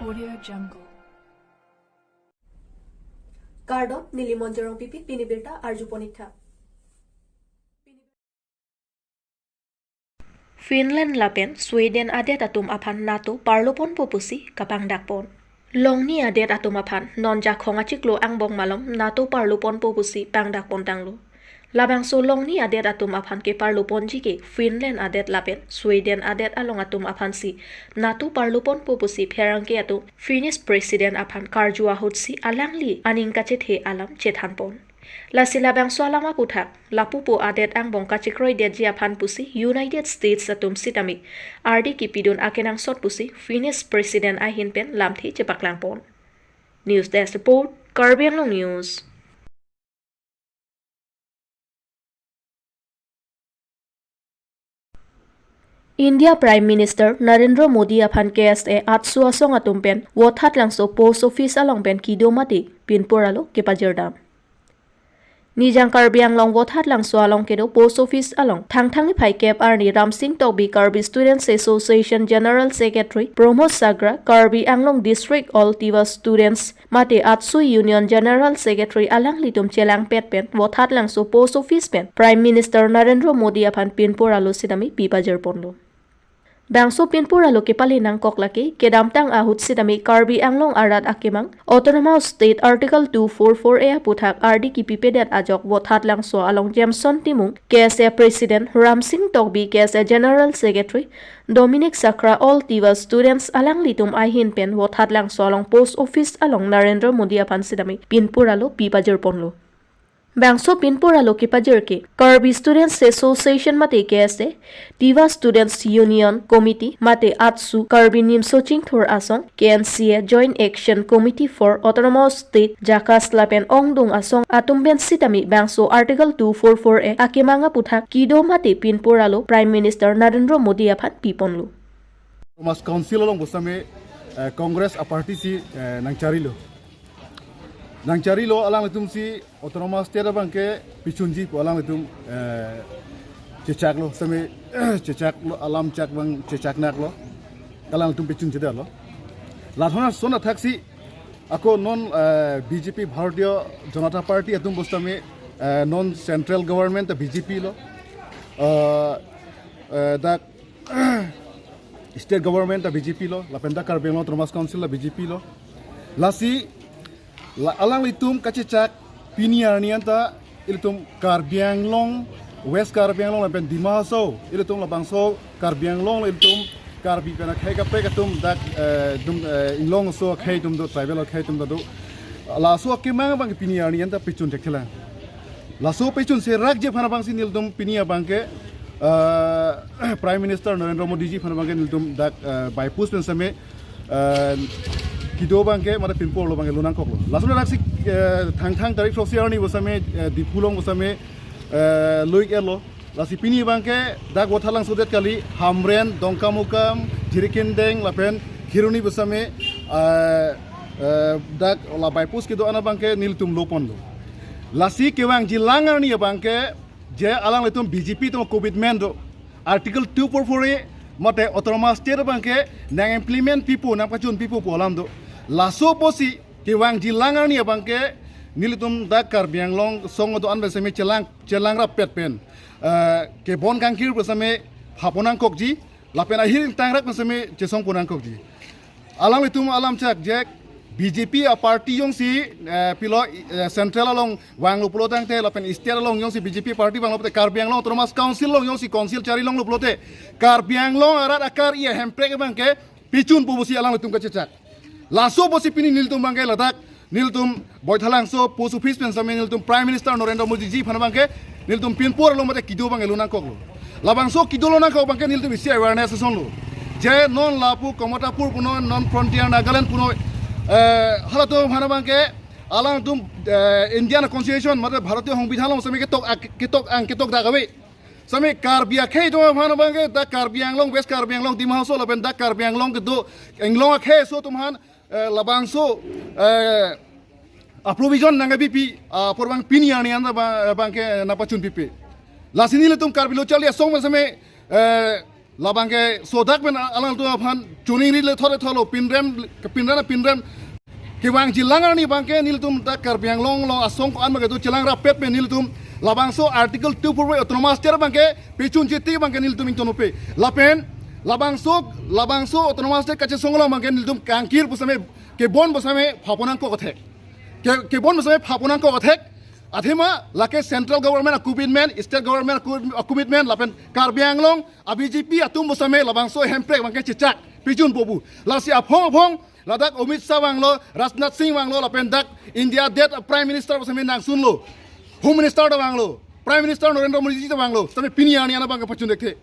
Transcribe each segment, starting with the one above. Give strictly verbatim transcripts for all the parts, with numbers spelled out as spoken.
Audio Jungle. Kardom, neli Monjorong Pipi, pini birta arjupon ik tha. Finland lapen Sweden adet atum aphan NATO parloponpo pusi kapangdakpon. Longni adet atum aphan non Jakhong achiklo angbong malom NATO parloponpo pusi pangdakpon tanglo. Labangso longni adet atum aphan keparloponji ke Finland adet lapen Sweden adet along atum aphansi NATO parloponpo pusi pherangke atum Finnish President aphan karju ahutsi alangli aning kachethe alam chethanpon. Lasi labangso alam aputhak lapupo adet angbong kachekroidetji aphan pusi United States atum sitame ardi kipidun akenangsot pusi Finnish President ahin pen lamthe chepaklangpon. News Desk Report, Karbi Anglong News. India Prime Minister Narendra Modi aphan K S A AATSU asong atum pen Vothatlangso Post Office along pen kedo mate pinpur alo kepajirdam. Nijang Karbi Anglong Vothatlangso along kedo Post Office along Thangthang niphai kep arni Ramsing Tokbi, Karbi Students Association General Secretary, Pramod Sagra, Karbi Anglong District All Tiwa Students mate AATSU Union General Secretary alanglitum chelangpet pen Vothatlangso Post Office pen Prime Minister Narendra Modi aphan pinpur alo sitame pipajirponlo. Bangso pinpur alo kepale nangkok lake kedamtang ahut sitame Karbi Anglong arat akemang Autonomous State Article two four four A aputhak ardi kipipedet ajok Vothatlangso along Jameson Timung, K S A President, Ramsing Tokbi, K S A General Secretary, Dominic Sakra, All Tiwa Students alanglitum ahin pen Vothatlangso along Post Office along Narendra Modi aphan sitame pinpur alo pipajirponlo. Bangso pinpur alo kepajir ke Karbi Students Association mate K S A, Tiwa Students Union Committee mate AATSU, Karbi Nimso Chingthur Asong, K N C A, Joint Action Committee for Autonomous State, JACAS lapen ongdung asong atum pen sitame bangso Article two four four A akemang aputhak kedo mate pinpur alo Prime Minister Narendra Modi aphan piponlo. Autonomous Council along pusitame, eh, Congress a party si, eh, nangcharilo. Nangcharilo, alanglitum si Autonomous State abang ke pichunji pu alanglitum, eh, chechaklo, sitame chechaklo, alam chak abang chechaknaklo. Alanglitum pichunchedetlo. Lathona sona thaksi ako non, eh, B J P, Bharatiya Janata Party atum pusitame, eh, non central government ta B J P lo. Eh, eh, dak state government ta B J P lo, lapen dak Karbi Anglong Autonomous Council ta B J P lo. Lasi, la alanglitum kachechak pini arni anta ilitum Karbi Anglong, West Karbi Anglong lapen Dima Hasao, ilitum labangso Karbi Anglong ilitum Karbi pen akhei kaprek atum dak, eh, dum, eh, Inglong aso akhei atum do, tribal akhei atum do. Laso akemang abang pini arni anta pichun thekthelang. Laso pichun serakji aphan abangsi nelitum pini abang ke, eh, Prime Minister Narendra Modi ji aphan abang ke nelitum dak, eh, by post pen sitame, eh, kedo abang ke mate pinpur alo abang ke lonangkoklo. Laso naksi, eh, Thangthang tarik throksi arni pusitame, eh, Diphu along pusitame, eh, loik-etlo. Lasi pini abang ke dak Vothatlangso det kali, Hamren, Dongkamukam, Jirikindeng lapen Kheroni pusitame, eh, eh, dak la by post kedo-an abang ke nelitum loponlo. Lasi kevangjilang arni abang ke je alanglitum B J P atum commitment do. Article two four four A mate Autonomous State abang ke nang implement pipo, nangpachun pipo pu alam do. Laso apotsi kevangjilang arni abang ke nelitum dak Karbi Anglong asong do-an pen sitame chelang, chelang rappet pen, eh, kebon kangkir pen sitame phapon nangkokji, lapen ahir ingtang rak pen sitame chesongpon nangkokji. Alanglitum alam chak je B J P a party jongsi, eh, pilo, eh, central along vanglo pulo tangte lapen state along jongsi B J P party vanglo pulote Karbi Anglong Autonomous Council along jongsi council charilonglo pulote Karbi Anglong arat akar-i a Hemprek abang ke pichunpo pusi alanglitum kachechak. Laso apotsi pini nelitum abang ke ladak nelitum Vothatlangso Post Office pen sitame nelitum Prime Minister Narendra Modi ji aphan abang ke nelitum pinpur alo mate kedo abang ke lonangkoklo. Labangso kedo lonangkok abang ke nelitum isi awareness asonlo. Je non lapu Kamatapur punon, non frontier Nagaland punon, eh, halatum aphan abang ke alangtum, eh, Indian Constitution mate Bharatiya Songbidhan along sitame ketok ak-, ketok ang, ketokdak ave. Sitame Karbi akhei atum aphan abang ke dak Karbi Anglong, West Karbi Anglong, Dima Hasao lapen dak Karbi Anglong kedo Inglong akhei aso atum aphan, eh, labangso, eh, a provision nangkepipi, ah, apor abang pini arni anta abang, abang ke nangpachun pipe. Lasi nelitum Karbi Lo Charli Asong pen sitame, eh, Labang ke sodak pen alanglitum aphan chuningri le thore tholo, pinrem, pinrem, pinrem. Kevangjilang arni abang ke nelitum dak Karbi Anglong along asong ko-an abang ke do chelang rapet pen nelitum labangso Article two four four autonomous state abang ke pechun chiti abang ke nelitum ingtonpe. Lapen labangso, labangso autonomous state kachesong along abang ke nelitum kangkir pusitame kebon pusitame phaponang kok athek. Ke, kebon pusitame phaponang kok athek. Athema lake central government a-commitment, state government a-commitment, lapen Karbi Anglong a-B J P atum pusitame labangso Hemprek abang ke chechak pechunpo pu. Lasi aphong aphong ladak Amit Shah vanglo, Rajnath Singh vanglo, lapen dak India det a-Prime Minister pusitame nangsunlo, Home Minister ta vanglo, Prime Minister Narendra Modi ji ta vanglo, tame pini arni an abang ke pachun thekthe.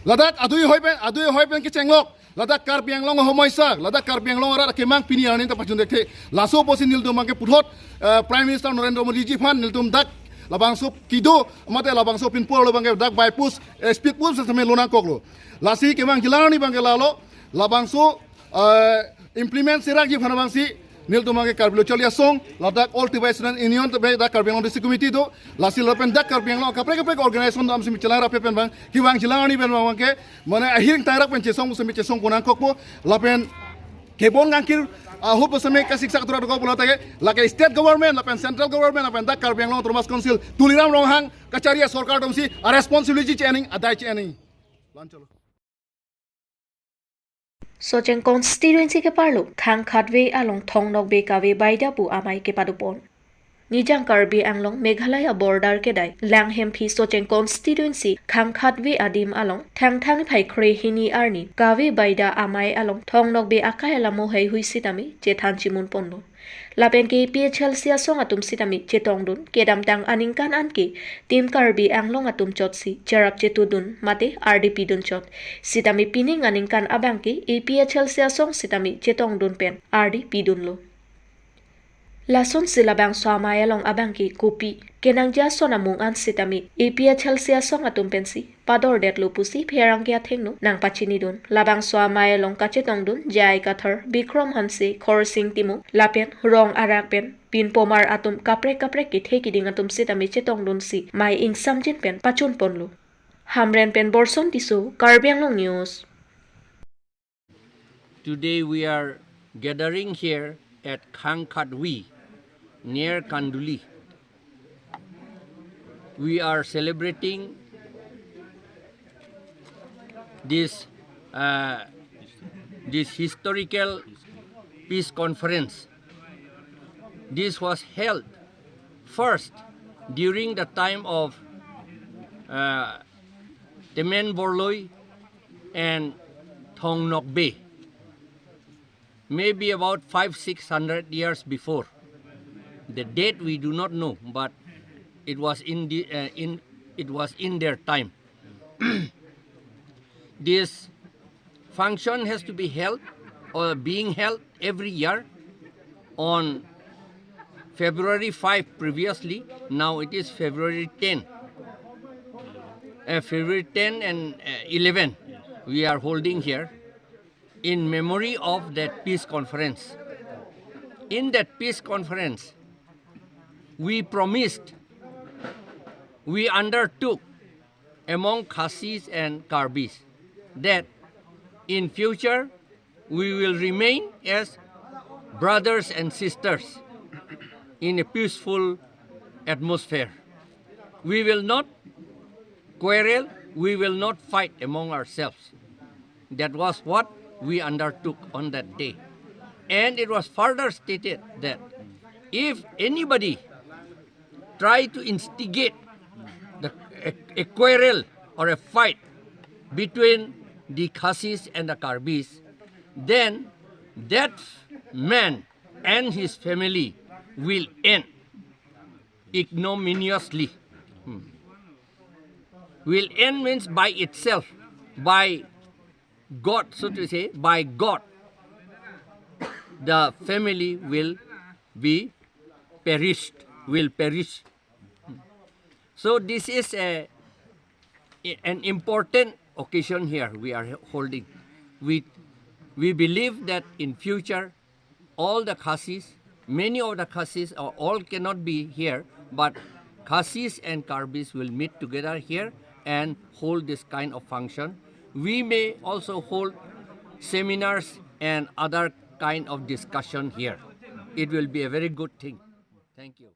Ladak adui hoi pen, adui hoi pen kechenglok, ladak Karbi Anglong ahomoisa, ladak Karbi Anglong arat akemang pini arni ta pachun thekthe. Laso apotsi nelitum abang ke puthot, eh, Prime Minister Narendra Modi ji aphan nelitum dak labangso kedo mate labangso pinpur lo abang ke dak by post, eh, speed post sitame lonang koklo. Lasi kevangjilang arni abang ke lalo, labangso, eh, implement serakji aphan abangsi nelitum abang ke Karbi Lo Charli Asong, ladak All Tibetan Students Union, tame dak Karbi Anglong District Committee do, lasi lapen dak Karbi Anglong kaprek kaprek organization do amsi mi chelang rapet pen abang, kevangjilang arni pen abang ke, mane ahiring tangrak pen chesong pusitame chesongponang kokpo, lapen kebon kangkir ahut pusitame kasiksak tura duko pulo take, lake state government, lapen central government, lapen dak Karbi Anglong Autonomous Council, Tuliram Ronghang kachari asorkar atumsi a-responsibility che-ening, adai che-ening. Lancholo. Socheng constituency keparlo Khangkhatve along Thongnokbe kave baida pu amei kepadopon. Nijang Karbi Anglong Meghalaya border kedai Langhemphi Socheng constituency Khangkhatve adim along Thangthang phai kre hini arni kave baida amei along Thongnokbe akai alamo heihui sitame chethan chimun ponlo. Lapen ke A P H L C asong atum sitame chetongdun, kedamtang aningkan an ke Team Karbi Anglong atum chotsi cherap chetudun mate ardi pidun chot. Sitame pining aningkan abang ke A P H L C asong sitame chetongdun pen ardi pidunlo. Lasonsi labangso amei along abang ke kopi kenangji ason amung an sitame A P H L C asong atum pensi padordetlo pusi pherangke athengno nangpachinidun. Labangso amei along kachetongdun J I Kathar, Bikram Hanse, Khorsing Timung, lapen rong arak pen pinpomar atum kaprek kaprek kethe kiding atum sitame chetongdunsi mei ingsamjin pen pachunponlo. Hamren pen Borson Tisso, Karbi Anglong News. Today we are gathering here at Khangkhatve near Kanduli. We are celebrating this, uh, this historical peace conference. This was held first during the time of, uh, Temen Borloi and Thongnokbe, maybe about five, six hundred years before. The date we do not know, but it was in the, uh, in, it was in their time. This function has to be held or being held every year on February five previously. Now it is February ten. Uh, February ten and, uh, eleven we are holding here in memory of that peace conference. In that peace conference, we promised, we undertook among Khasis and Karbis that in future we will remain as brothers and sisters in a peaceful atmosphere. We will not quarrel, we will not fight among ourselves. That was what we undertook on that day. And it was further stated that if anybody try to instigate the, a, a quarrel or a fight between the Khasis and the Karbis, then that man and his family will end ignominiously. Hmm. Will end means by itself, by God, so to say, by God, the family will be perished, will perish. So this is a, an important occasion here we are holding. We, we believe that in future, all the Khasis, many of the Khasis, or all cannot be here, but Khasis and Karbis will meet together here and hold this kind of function we may also hold seminars and other kind of discussion here. It will be a very good thing. Thank you.